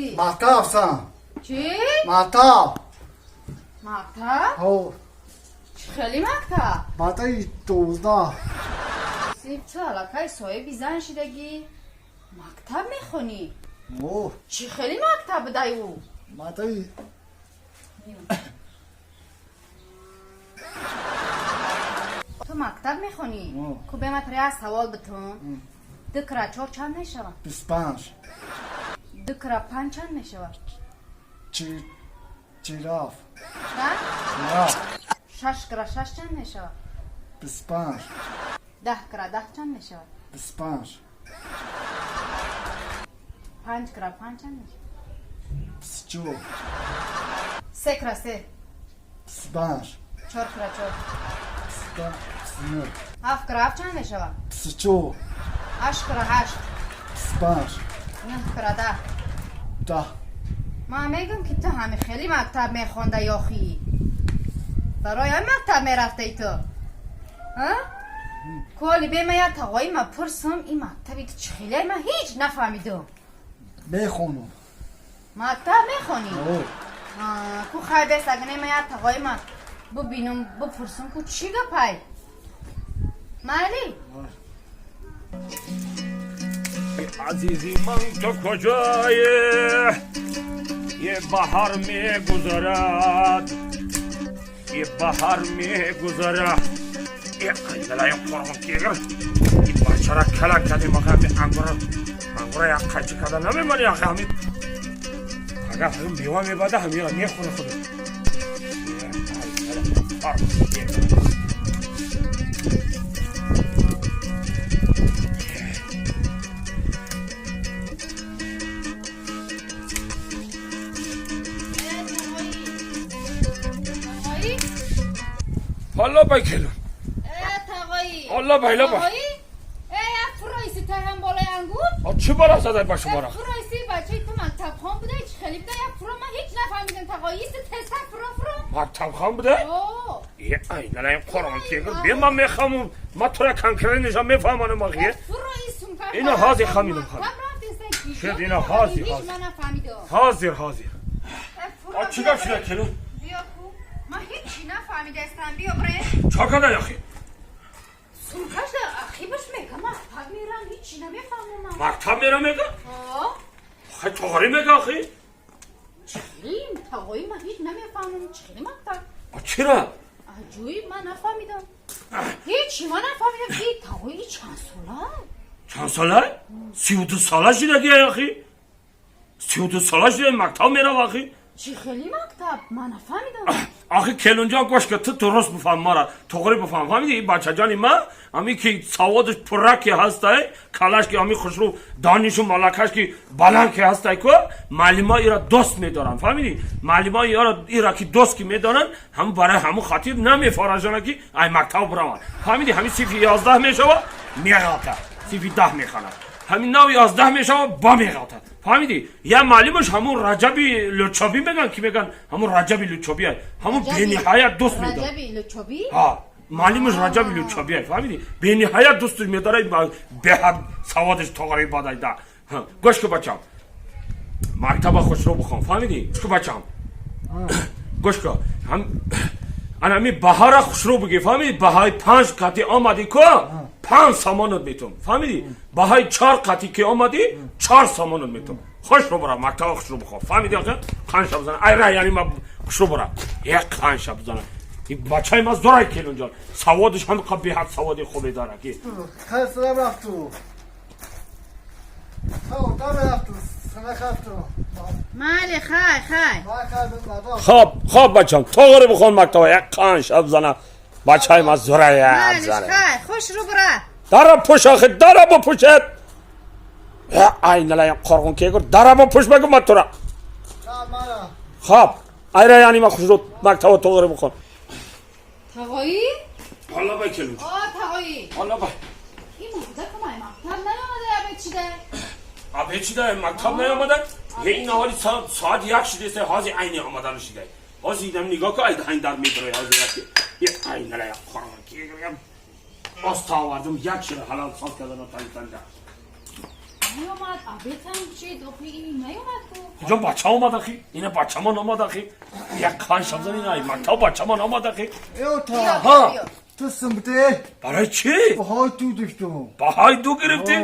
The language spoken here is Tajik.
Си. Мактаб сан. Чӣ? Мактаб. Мактаб? Ҳо. Чӣ хели мактаб? Мактаби 12. Си, ту аллакай соҳиби зан шидагӣ, мактаб мехонӣ? О. Чӣ хели мактаб будай ӯ? Мактаби. Ту мактаб мехонӣ? О. Ку бема тра як савол битун. Ду кра чор чанд мешавад? 25. Ду кра панҷ чанд мешавад? Чираф. Чанд? Чираф. Шаш кра шаш чанд мешавад? 25. 10 кра 10 чанд мешавад? 25. Панҷ кра панҷ чанд мешавад? 24. Се кра се? 25. Чор кра чор? 29. Ҳафт кра ҳафт чанд мешавад? 24. Ҳашт кра ҳашт? 25. Нӯҳ кра 10? 10. Ман мегӯм, ки ту ҳами хеле мактаб мехонда ёхӣ. Барои ҳами мактаб мерафтаи ту, коли бема як тағои ма пурсам, ин мактаби ту чӣ хеле, ман ҳеҷ нафаҳмидум. Мехонам. Мактаб мехонӣ? О. Ку хай бес, агне ма як тағои ма бубинум, бупурсум, ку чӣ гапай, майли? Азизи ман, ту куҷое? Е баҳар мегузарад, е баҳар мегузарад. Е айналаи қурбон кегир, и бачара калан кардем. Аха, ҳами ангура, ангура як қайчи карда намемонӣ. Аха, ҳами агар ҳами мева мебада, ҳамира мехӯра худо. Е, айнала, қурбон кегир. Тағоӣ. Ҳалла бай, келун. Тағоӣ. Алла бай, лаба. Тағоӣ, э, як фуроиси таҳам болои ангур. А чӣ бара задай ба шумора? Фуроиси, бачаи ту мактабхон буда, чӣ хеле буда, як фуро, ман ҳеҷ нафаҳмидам, тағоӣ, иси теста фуро, фуро. Мактабхон буда? О. Е, айналаи қурбон кегир, бе, ман мехамум, ман тура конкретныйша мефаҳмонам ахи. Фурои сумка. Ина ҳозир хамидам, хам. Мактаб рафтеста. Шуд, ина ҳозир, ҳеҷ ҳозир. ман нафаҳмидам. Ҳозир, ҳозир. Фуро, А чӣ гап шуда, келун? Биё ку, ман ҳеҷ нафаҳмидаистам, биё бре. Чо карда яхи? Сумкаш да ахибаш мега, мактаб мерам, ҳеҷ намефаҳмам ман. Мактаб мерам мега? О. Хай, тоғрӣ мега ахи? Чӣ тағоӣ, ман ҳеҷ намефаҳмам, чӣ хеле мактаб. А чира? Аҷоиб, ман нафаҳмидам, ҳеҷ ман нафаҳмидам, ки тағои чанд сола? Чанд сола? 32 сола шидаги ахи, 32 сола шуда, мактаб мерав ахи. Чӣ хеле мактаб, ман нафаҳмидам. Ахи, келунҷон, гӯш ка, ту дуруст бифаҳм мара, тоғрӣ бифаҳм, фаҳмиди? И бачаҷони ман ҳами ки саводаш пурра ки ҳастай, калаш ки ҳами хушрӯ, донишу малакаш ки баланд ки ҳастай ку, маълима ира дӯст медоранд, фаҳмиди? Маълима ира ки дӯст ки медоранд, ҳам барои ҳамун хотир намефаражонад, ки ай мактаб бираванд, фаҳмиди? Ҳами синфи 11 мешава, меғалта, синфи 10 мехонад, ҳамин нав 11 мешава, ба меғалтад, фаҳмиди? Я маълимаш ҳамун Раҷаби Лучобӣ меган, ки меган, ҳамун Раҷаби Лучобӣ, ҳамун бениҳоят дӯст медорад. Раҷаби Лучобӣ? Ҳа, маълимаш Раҷаби Лучобӣ, фаҳмиди? Бениҳоят дӯсташ медорад, беҳад саводаш тоғри бадайда. Гӯш ку, бачам, мактаба хушрӯ бихон, фаҳмиди? Гӯш ку, бачам, гӯш ку, ана ҳами баҳара хушрӯ бигӣ, фаҳмиди? Баҳаи 5 қати омадӣ ку, 5 сомонат метум, фаҳмиди? Баҳаи 4 қати ки омадӣ, 4 сомонат метум. Хушрӯ бара мактаба, хушрӯ бихо, фаҳмиди? Охи, қанша бизана, ай ра, яъни ма хушрӯ бара, як қанша бизана. И бачаи ма зорай, келунҷон, саводаш ҳам беҳад саводи хубе дора ки. Хай, сарам рафту. Хай, рафту. Сана рафту. Майли, хай, хай. Хоб, хоб, бачам, тоғри бихон мактаба, як қанша бизана, бачаи ма зорай. Майлиш, хай, хушрӯ бара. Дара пуш, охи, дара бупушед. Айналаям қорғон кегур, дара бупуш, бегу ма тура. Хоб, айра, яъни ма хушрӯ мактаба тоғри бихон. Тағоӣ. Ҳалла бай, келун. О, тағоӣ. Ҳалла бай. Ин мурда кумай мактаб наёмада, абе чида? Абе чида, мактаб наёмада? Е, ин ҳоли соат 1 шидеста, ҳози айни омадан шида. Ҳози идам, нигоҳ ку, ай дар медрои ҳози яки. Е, айналаям қорғон кегур, оста овардум, як шира ҳалол соз кардан талитанда. Наёмад, обед ам чид, охи ин наёмад ку. Куҷо бача омад ахи? Ина бачамон омад ахи. Як қан шабзан ина мактаб бачамон омад ахи. Эота. Ҳа. Ту сумбде. Барои чӣ? Баҳои ду гирифтум. Баҳои ду гирифтӣ?